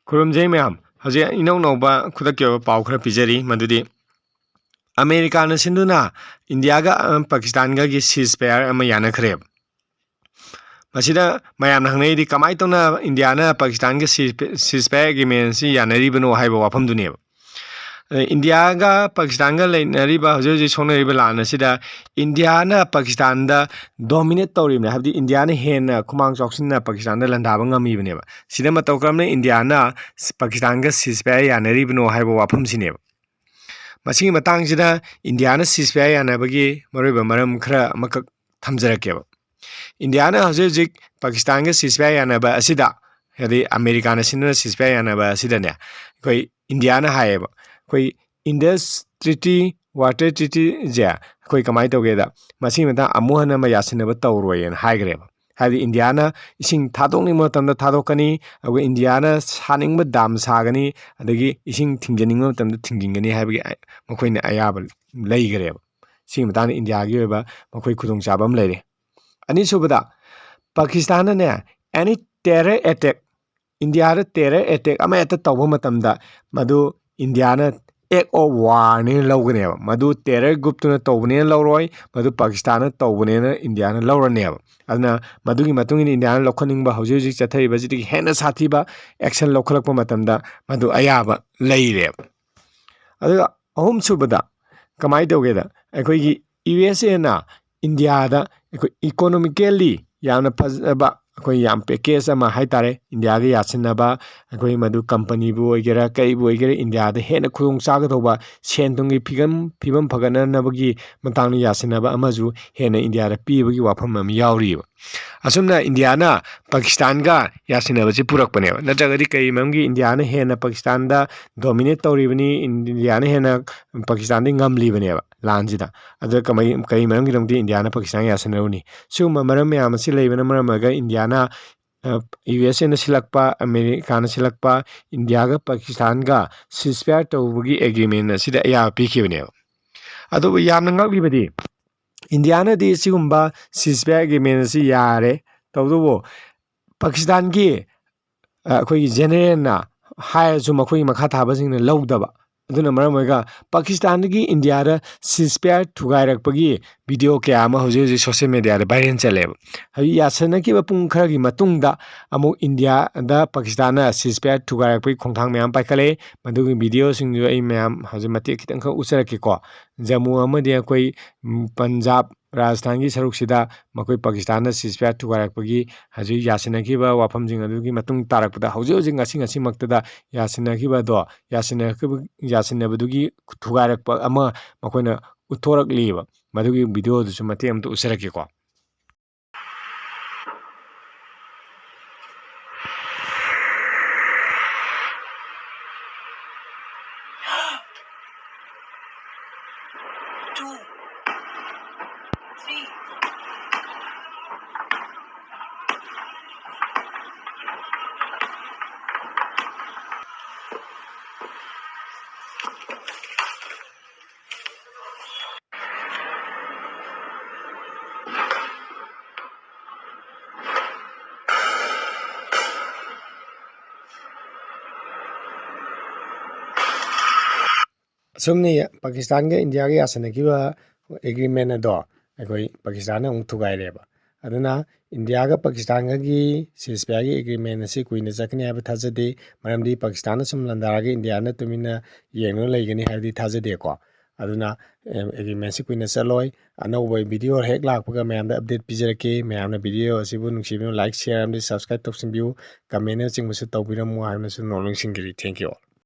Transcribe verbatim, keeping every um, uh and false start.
ꯈꯨꯔꯨꯝꯖꯩ ꯃꯌꯥꯝ꯫ ꯍꯧꯖꯤꯛ ꯏꯅꯧ ꯅꯧꯕ ꯈꯨꯗꯛꯀꯤ ꯑꯣꯏꯕ ꯄꯥꯎ ꯈꯔ ꯄꯤꯖꯔꯤ, ꯃꯗꯨꯗꯤ ꯑꯃꯦꯔꯤꯀꯥꯅ ꯁꯤꯟꯗꯨꯅ ꯏꯟꯗꯤꯌꯥꯒ, ꯑ, ꯄꯥꯀꯤꯁꯇꯥꯟꯒꯒꯤ ceasefire ꯑꯃ ꯌꯥꯅꯈ꯭ꯔꯦꯕ꯫ ꯃꯁꯤꯗ ꯃꯌꯥꯝꯅ ꯍꯪꯅꯩꯗꯤ ꯀꯃꯥꯏꯅ ꯇꯧꯅ ꯏꯟꯗꯤꯌꯥꯅ ꯄꯥꯀꯤꯁꯇꯥꯟꯒ cease-, ceasefire agreement ꯑꯁꯤ ꯌꯥꯅꯔꯤꯕꯅꯣ ꯍꯥꯏꯕ ꯋꯥꯐꯝꯗꯨꯅꯦꯕ꯫ ꯑ, ꯏꯟꯗꯤꯌꯥꯒ ꯄꯥꯀꯤꯁꯇꯥꯟꯒ ꯂꯩꯅꯔꯤꯕ, ꯍꯧꯖꯤꯛ ꯍꯧꯖꯤꯛ ꯁꯣꯛꯅꯔꯤꯕ ꯂꯥꯟ ꯑꯁꯤꯗ ꯏꯟꯗꯤꯌꯥꯅ ꯄꯥꯀꯤꯁꯇꯥꯟꯗ dominate ꯇꯧꯔꯤꯕꯅꯦ, ꯍꯥꯏꯕꯗꯤ ꯏꯟꯗꯤꯌꯥꯅ ꯍꯦꯟꯅ ꯈꯨꯃꯥꯡ ꯆꯥꯎꯁꯤꯟꯅ ꯄꯥꯀꯤꯁꯇꯥꯟꯗ ꯂꯥꯟꯗꯥꯕ ꯉꯝꯃꯤꯕꯅꯦꯕ꯫ ꯁꯤꯗ ꯃꯇꯧ ꯀꯔꯝꯅ ꯏꯟꯗꯤꯌꯥꯅ ꯄꯥꯀꯤꯁꯇꯥꯟꯒ ceasefire ꯌꯥꯅꯔꯤꯕꯅꯣ ꯍꯥꯏꯕ ꯋꯥꯐꯝꯁꯤꯅꯦꯕ꯫ ꯃꯁꯤꯒꯤ ꯃꯇꯥꯡꯁꯤꯗ ꯏꯟꯗꯤꯌꯥꯅ ceasefire ꯌꯥꯅꯕꯒꯤ ꯃꯔꯨꯑꯣꯏꯕ ꯃꯔꯝ ꯈꯔ ꯑꯃꯈꯛ ꯊꯝꯖꯔꯛꯀꯦꯕ꯫ ꯏꯟꯗꯤꯌꯥꯅ ꯍꯧꯖꯤꯛ ꯍꯧꯖꯤꯛ ꯄꯥꯀꯤꯁꯇꯥꯟꯒ ceasefire ꯌꯥꯅꯕ ꯑꯁꯤꯗ, ꯍꯥꯏꯗꯤ ꯑꯃꯦꯔꯤꯀꯥꯅ ꯁꯤꯟꯗꯨꯅ ceasefire ꯌꯥꯅꯕ ꯑꯁꯤꯗꯅꯦ, ꯑꯩꯈꯣꯏ ꯏꯟꯗꯤꯌꯥꯅ ꯍꯥꯏꯌꯦꯕ, ꯑꯩꯈꯣꯏ Indus Treaty, Water Treatyꯁꯦ ꯑꯩꯈꯣꯏ ꯀꯃꯥꯏꯅ ꯇꯧꯒꯦꯗ, ꯃꯁꯤꯒꯤ ꯃꯇꯥꯡ ꯑꯃꯨꯛ ꯍꯟꯅ ꯑꯃ ꯌꯥꯁꯤꯟꯅꯕ ꯇꯧꯔꯣꯏꯅ ꯍꯥꯏꯈ꯭ꯔꯦꯕ꯫ ꯍꯥꯏꯕꯗꯤ ꯏꯟꯗꯤꯌꯥꯅ ꯏꯁꯤꯡ ꯊꯥꯗꯣꯛꯅꯤꯡꯕ ꯃꯇꯝꯗ ꯊꯥꯗꯣꯛꯀꯅꯤ, ꯑꯗꯨꯒ ꯏꯟꯗꯤꯌꯥꯅ ꯁꯥꯅꯤꯡꯕ ꯗꯥꯝ ꯁꯥꯒꯅꯤ, ꯑꯗꯒꯤ ꯏꯁꯤꯡ ꯊꯤꯡꯖꯤꯟꯅꯤꯡꯕ ꯃꯇꯝꯗ ꯊꯤꯡꯖꯤꯟꯒꯅꯤ ꯍꯥꯏꯕꯒꯤ ꯃꯈꯣꯏꯅ ꯑꯌꯥꯕ ꯂꯩꯈ꯭ꯔꯦꯕ꯫ ꯁꯤꯒꯤ ꯃꯇꯥꯡꯗ ꯏꯟꯗꯤꯌꯥꯒꯤ ꯑꯣꯏꯕ ꯃꯈꯣꯏ ꯈꯨꯗꯣꯡꯆꯥꯕ ꯑꯃ ꯂꯩꯔꯦ꯫ ꯑꯅꯤꯁꯨꯕꯗ, ꯄꯥꯀꯤꯁꯇꯥꯟꯅꯅꯦ, any terror attack, ꯏꯟꯗꯤꯌꯥꯗ terror attack ꯑꯃ ꯍꯦꯛꯇ ꯇꯧꯕ ꯃꯇꯝꯗ ꯃꯗꯨ ꯏꯟꯗꯤꯌꯥꯅ act of warꯅꯦꯅ ꯂꯧꯒꯅꯦꯕ꯫ ꯃꯗꯨ terror groupꯇꯨꯅ ꯇꯧꯕꯅꯦꯅ ꯂꯧꯔꯣꯏ, ꯃꯗꯨ ꯄꯥꯀꯤꯁꯇꯥꯟꯅ ꯇꯧꯕꯅꯦꯅ ꯏꯟꯗꯤꯌꯥꯅ ꯂꯧꯔꯅꯦꯕ꯫ ꯑꯗꯨꯅ ꯃꯗꯨꯒꯤ ꯃꯇꯨꯡ ꯏꯟꯅ ꯏꯟꯗꯤꯌꯥꯅ ꯂꯧꯈꯠꯅꯤꯡꯕ ꯍꯧꯖꯤꯛ ꯍꯧꯖꯤꯛ ꯆꯠꯊꯔꯤꯕꯁꯤꯗꯒꯤ ꯍꯦꯟꯅ ꯁꯥꯊꯤꯕ action ꯂꯧꯈꯠꯂꯛꯄ ꯃꯇꯝꯗ ꯃꯗꯨ ꯑꯌꯥꯕ ꯂꯩꯔꯦꯕ꯫ ꯑꯗꯨꯒ ꯑꯍꯨꯝꯁꯨꯕꯗ ꯀꯃꯥꯏꯅ ꯇꯧꯒꯦꯗ, ꯑꯩꯈꯣꯏꯒꯤ USAꯅ ꯏꯟꯗꯤꯌꯥꯗ ꯑꯩꯈꯣꯏ economically ꯌꯥꯝꯅ ꯐꯖꯕ, ꯑꯩꯈꯣꯏ ꯌꯥꯝ package ꯑꯃ ꯍꯥꯏ ꯇꯥꯔꯦ, ꯏꯟꯗꯤꯌꯥꯒ ꯌꯥꯁꯤꯟꯅꯕ, ꯑꯩꯈꯣꯏ ꯃꯗꯨ companyꯕꯨ ꯑꯣꯏꯒꯦꯔꯥ ꯀꯩꯕꯨ ꯑꯣꯏꯒꯦꯔꯥ ꯏꯟꯗꯤꯌꯥꯗ ꯍꯦꯟꯅ ꯈꯨꯗꯣꯡ ꯆꯥꯒꯗꯧꯕ ꯁꯦꯟ ꯊꯨꯝꯒꯤ ꯐꯤꯕꯝ, ꯐꯤꯕꯝ ꯐꯒꯠꯅꯅꯕꯒꯤ ꯃꯇꯥꯡꯗ ꯌꯥꯁꯤꯟꯅꯕ ꯑꯃꯁꯨ ꯍꯦꯟꯅ ꯏꯟꯗꯤꯌꯥꯗ ꯄꯤꯕꯒꯤ ꯋꯥꯐꯝ ꯑꯃ ꯌꯥꯎꯔꯤꯕ꯫ ꯑꯁꯨꯝꯅ ꯏꯟꯗꯤꯌꯥꯅ ꯄꯥꯀꯤꯁꯇꯥꯟꯒ ꯌꯥꯁꯤꯟꯅꯕꯁꯤ ꯄꯨꯔꯛꯄꯅꯦꯕ꯫ ꯅꯠꯇ꯭ꯔꯒꯗꯤ ꯀꯔꯤ ꯃꯔꯝꯒꯤ ꯏꯟꯗꯤꯌꯥꯅ ꯍꯦꯟꯅ ꯄꯥꯀꯤꯁꯇꯥꯟꯗ dominate ꯇꯧꯔꯤꯕꯅꯤ, ꯏꯟꯗꯤꯌꯥꯅ ꯍꯦꯟꯅ ꯄꯥꯀꯤꯁꯇꯥꯟꯗꯒꯤ ꯉꯝꯂꯤꯕꯅꯦꯕ ꯂꯥꯟꯁꯤꯗ? ꯑꯗꯨꯗ ꯀꯃꯥꯏ-, ꯀꯔꯤ ꯃꯔꯝꯒꯤꯗꯃꯛꯇ ꯏꯟꯗꯤꯌꯥꯅ ꯄꯥꯀꯤꯁꯇꯥꯟꯒ ꯌꯥꯁꯤꯟꯅꯔꯨꯅꯤ? ꯁꯤꯒꯨꯝꯕ ꯃꯔꯝ ꯃꯌꯥꯝ ꯑꯁꯤ ꯂꯩꯕꯅ ꯃꯔꯝ ꯑꯣꯏꯔꯒ ꯏꯟꯗꯤꯌꯥꯅ, ꯑ, USAꯅ ꯁꯤꯜꯂꯛꯄ, ꯑꯃꯦꯔꯤꯀꯥꯅ ꯁꯤꯜꯂꯛꯄ ꯏꯟꯗꯤꯌꯥꯒ ꯄꯥꯀꯤꯁꯇꯥꯟꯒ ceasefire ꯇꯧꯕꯒꯤ agreement ꯑꯁꯤꯗ ꯑꯌꯥꯕ ꯄꯤꯈꯤꯕꯅꯦꯕ꯫ ꯑꯗꯨꯕꯨ ꯌꯥꯝꯅ ꯉꯛꯂꯤꯕꯗꯤ ꯏꯟꯗꯤꯌꯥꯅꯗꯤ ꯁꯤꯒꯨꯝꯕ ceasefire agreement ꯑꯁꯤ ꯌꯥꯔꯦ, ꯇꯧꯕꯇꯕꯨ ꯄꯥꯀꯤꯁꯇꯥꯟꯒꯤ, ꯑ, ꯑꯩꯈꯣꯏꯒꯤ generalꯅ ꯍꯥꯏꯔꯁꯨ ꯃꯈꯣꯏꯒꯤ ꯃꯈꯥ ꯊꯥꯕꯁꯤꯡꯅ ꯂꯧꯗꯕ꯫ ꯑꯗꯨꯅ ꯃꯔꯝ ꯑꯣꯏꯔꯒ ꯄꯥꯀꯤꯁꯇꯥꯟꯗꯒꯤ ꯏꯟꯗꯤꯌꯥꯗ ceasefire ꯊꯨꯒꯥꯏꯔꯛꯄꯒꯤ video ꯀꯌꯥ ꯑꯃ ꯍꯧꯖꯤꯛ ꯍꯧꯖꯤꯛ social mediaꯗ viral ꯆꯠꯂꯦꯕ꯫ ꯍꯧꯖꯤꯛ ꯌꯥꯁꯤꯟꯅꯈꯤꯕ ꯄꯨꯡ ꯈꯔꯒꯤ ꯃꯇꯨꯡꯗ ꯑꯃꯨꯛ ꯏꯟꯗꯤꯌꯥꯗ ꯄꯥꯀꯤꯁꯇꯥꯟꯅ ceasefire ꯊꯨꯒꯥꯏꯔꯛꯄꯒꯤ ꯈꯣꯡꯊꯥꯡ ꯃꯌꯥꯝ ꯄꯥꯏꯈꯠꯂꯛꯑꯦ꯫ ꯃꯗꯨꯒꯤ videoꯁꯤꯡꯗꯨ ꯑꯩ ꯃꯌꯥꯝ ꯍꯧꯖꯤꯛ ꯃꯇꯦꯛ ꯈꯤꯇꯪꯈꯛ ꯎꯠꯆꯔꯛꯀꯦꯀꯣ꯫ ꯖꯝꯃꯨ ꯑꯃꯗꯤ ꯑꯩꯈꯣꯏ, ꯎꯝ, ꯄꯟꯖꯥꯕ ꯔꯥꯖꯁꯊꯥꯟꯒꯤ ꯁꯔꯨꯛꯁꯤꯗ ꯃꯈꯣꯏ ꯄꯥꯀꯤꯁꯇꯥꯟꯅ ceasefire ꯊꯨꯒꯥꯏꯔꯛꯄꯒꯤ ꯍꯧꯖꯤꯛ ꯌꯥꯁꯤꯟꯅꯈꯤꯕ ꯋꯥꯐꯝꯁꯤꯡ ꯑꯗꯨꯒꯤ ꯃꯇꯨꯡ ꯇꯥꯔꯛꯄꯗ ꯍꯧꯖꯤꯛ ꯍꯧꯖꯤꯛ ꯉꯁꯤ ꯉꯁꯤꯃꯛꯇꯗ ꯌꯥꯁꯤꯟꯅꯈꯤꯕꯗꯣ, ꯌꯥꯁꯤꯟꯅꯈꯤꯕ-, ꯌꯥꯁꯤꯟꯅꯕꯗꯨꯒꯤ ꯊꯨꯒꯥꯏꯔꯛꯄ ꯑꯃ ꯃꯈꯣꯏꯅ ꯎꯠꯊꯣꯔꯛꯂꯤꯕ꯫ ꯃꯗꯨꯒꯤ videoꯗꯨꯁꯨ ꯃꯇꯦꯛ ꯑꯃꯇ ꯎꯠꯆꯔꯛꯀꯦꯀꯣ꯫ Two, three. ꯑꯁꯨꯝꯅ ꯄꯥꯀꯤꯁꯇꯥꯟꯒ ꯏꯟꯗꯤꯌꯥꯒ ꯌꯥꯁꯤꯟꯅꯈꯤꯕ agreement ꯑꯗꯣ ꯑꯩꯈꯣꯏ ꯄꯥꯀꯤꯁꯇꯥꯟꯅ ꯑꯃꯨꯛ ꯊꯨꯒꯥꯏꯔꯦꯕ꯫ ꯑꯗꯨꯅ ꯏꯟꯗꯤꯌꯥꯒ ꯄꯥꯀꯤꯁꯇꯥꯟꯒꯒꯤ ceasefireꯒꯤ agreement ꯑꯁꯤ ꯀꯨꯏꯅ ꯆꯠꯀꯅꯤ ꯍꯥꯏꯕ ꯊꯥꯖꯗꯦ꯫ ꯃꯔꯝꯗꯤ ꯄꯥꯀꯤꯁꯇꯥꯟꯅ ꯁꯨꯝ ꯂꯥꯟꯗꯥꯔꯒ ꯏꯟꯗꯤꯌꯥꯅ ꯇꯨꯃꯤꯟꯅ ꯌꯦꯡꯗꯨꯅ ꯂꯩꯒꯅꯤ ꯍꯥꯏꯕꯗꯤ ꯊꯥꯖꯗꯦꯀꯣ꯫ ꯑꯗꯨꯅ, ꯑꯦ, agreementꯁꯤ ꯀꯨꯏꯅ ꯆꯠꯂꯣꯏ꯫ ꯑꯅꯧꯕ video ꯍꯦꯛ ꯂꯥꯛꯄꯒ ꯃꯌꯥꯝꯗ update ꯄꯤꯖꯔꯛꯀꯦ꯫ ꯃꯌꯥꯝꯅ video ꯑꯁꯤꯕꯨ ꯅꯨꯡꯁꯤꯕꯤꯌꯨ, like, share ꯑꯃꯗꯤ subscribe ꯇꯧꯁꯤꯟꯕꯤꯌꯨ꯫ Commentꯅꯆꯤꯡꯕꯁꯨ ꯇꯧꯕꯤꯔꯝꯃꯨ ꯍꯥꯏꯕꯅꯁꯨ ꯅꯣꯠ ꯅꯤꯡꯁꯤꯡꯖꯔꯤ꯫ Thank you all꯫